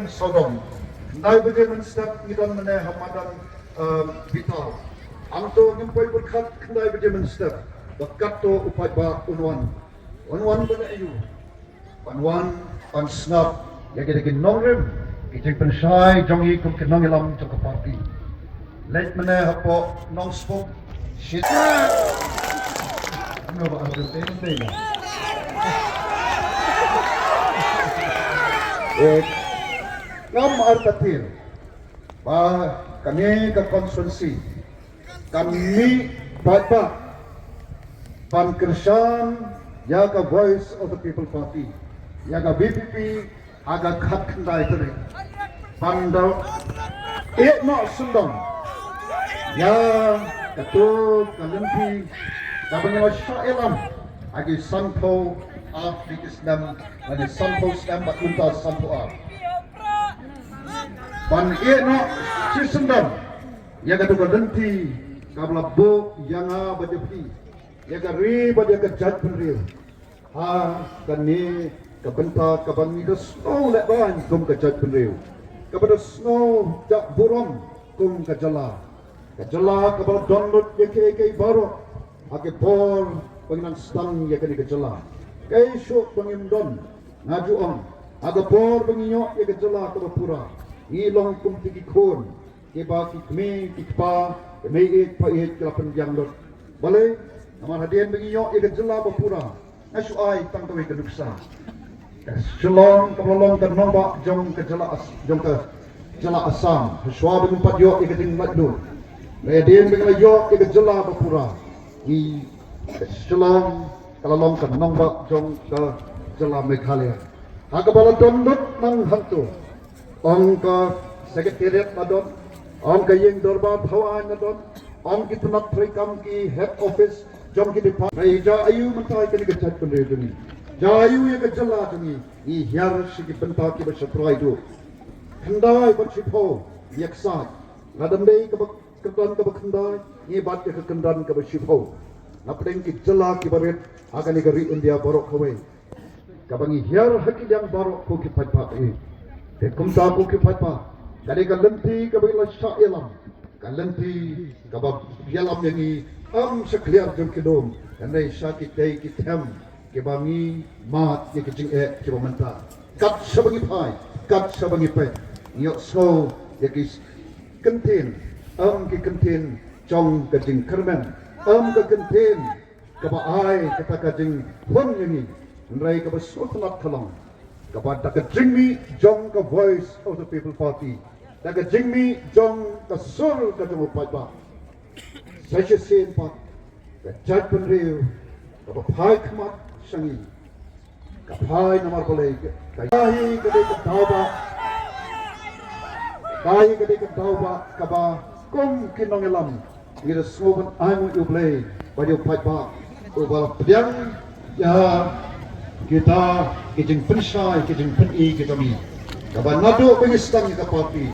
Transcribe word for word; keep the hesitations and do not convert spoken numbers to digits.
Sawdong. Khyndai baje mynstep ngi don mynne ha madan, eh, Bitar. Hangto ngim poi pyrkhat khyndai baje mynstep ba katto u paidbah un wan. Un wan ban ïoh. Ban wan ban sngap ïa kita ki nongrim, ki jingpynshai jong ngi kum ki nongïalam jong ka party. Leit mynne hapoh Nongspung. Shit. Ano ba arju te te na. Eh, ngam artatien ba kane ka constituency kan mih paidbah ban kyrshan ïa ka Voice of the People Party, ïa ka V P P, ha ka khatkhyndai tarik. Ban da ïeh noh sngewdon ïa kato ka lynti kaba ngi la shah ïalam ha ki sanphew ar tylli ki snem, lane sanphew snem bad mynta sanphew ar. Ban ïeh noh sngewdon ïa kato ka lynti kaba la buh ïa nga bad ïa phi, ïa ka ri bad ïa ka jaitbynriew. Ha kane ka bynta kaba ngi da sngew lehbeiñ kum ka jaitbynriew, kaba da sngew jah burom kum ka jylla, ka jylla kaba la don lut ïa kiei kiei baroh ha ki por ba ngi nang sdang ïa kane ka jylla. Kaei shuh ba ngim don, nga ju ong, ha ka por ba ngi ïoh ïa ka jylla kaba pura, ngi long kum ki khun kiba ki kmie ki kpa, ki mei ïeit pa ïeit ki la pynbiang lut. Balei? Namar hadien ba ngi ïoh ïa ka jylla ba pura, nga shu ai tang kawei ka nuksa. Ka Shillong kaba long ka nongbah jong ka jylla As-, jong ka jylla Assam, hashwa ba ngim pat ïoh ïa ka jinglaitluid. Bad hadien ba ngi la ïoh ïa ka jylla ba pura, ngi, ka Shillong ka la long ka nongbah jong ka jylla Meghalaya, ha kaba la don lut nang hangto. Ong ka Secretariat la don, ong ka ïing dorbar thaw aiñ la don, ong ki tnat treikam, ki head office jong ki department. Hynrei jia aïu mynta ïa kane ka jaitbynriew jong ngi? Jia aïu ïa ka jylla jong ngi? Ngi hiar sha ki bynta kiba sha trai duh. Khyndai bad shiphew ngi ïaksaid. Lada ym dei kaba kyrdan kaba khyndai, ngi bat ïa ka kyrdan kaba shiphew. Napdeng ki jylla kiba rit ha kane ka ri India baroh kawei. Kaba ngi hiar ha ki liang baroh ko ki paidbah, eh. Te kumta ko ki paidbah, kane ka lynti kaba ngi la shah ïalam, ka lynti kaba ïalam ïa ngi, ym sha khlieh jong ki lum, hynrei sha kitei ki them kiba ngi mad ïa ki jingeh kiba mynta. Kat shaba ngi phai, kat shaba ngi peit, ngi ïohsngew ïa ki kyntien, ym ki kyntien jong ka jingkyrmen, ym ka kyntien kaba ai kata ka jinghun ïa ngi, hynrei kaba sngewtynnat ka long kaba da ka jingmih jong ka Voice of the People Party, da ka jingmih jong ka sur ka jong u paidbah, sa shisien pat ka jaitbynriew kaba phai khmat sha ngi, ka phai namar balei? Ka, ka hi ka dei ka daw ba, ka hi ka dei ka daw ba kaba kum ki nongïalam ngi da sngew ban ainguh ïa U Blei bad ïa u paidbah uba la pdiang ïa kita ki jingpynshai, ki jingpyni ki jong ngi, kaba naduh ba ngi sdang ïa ka party.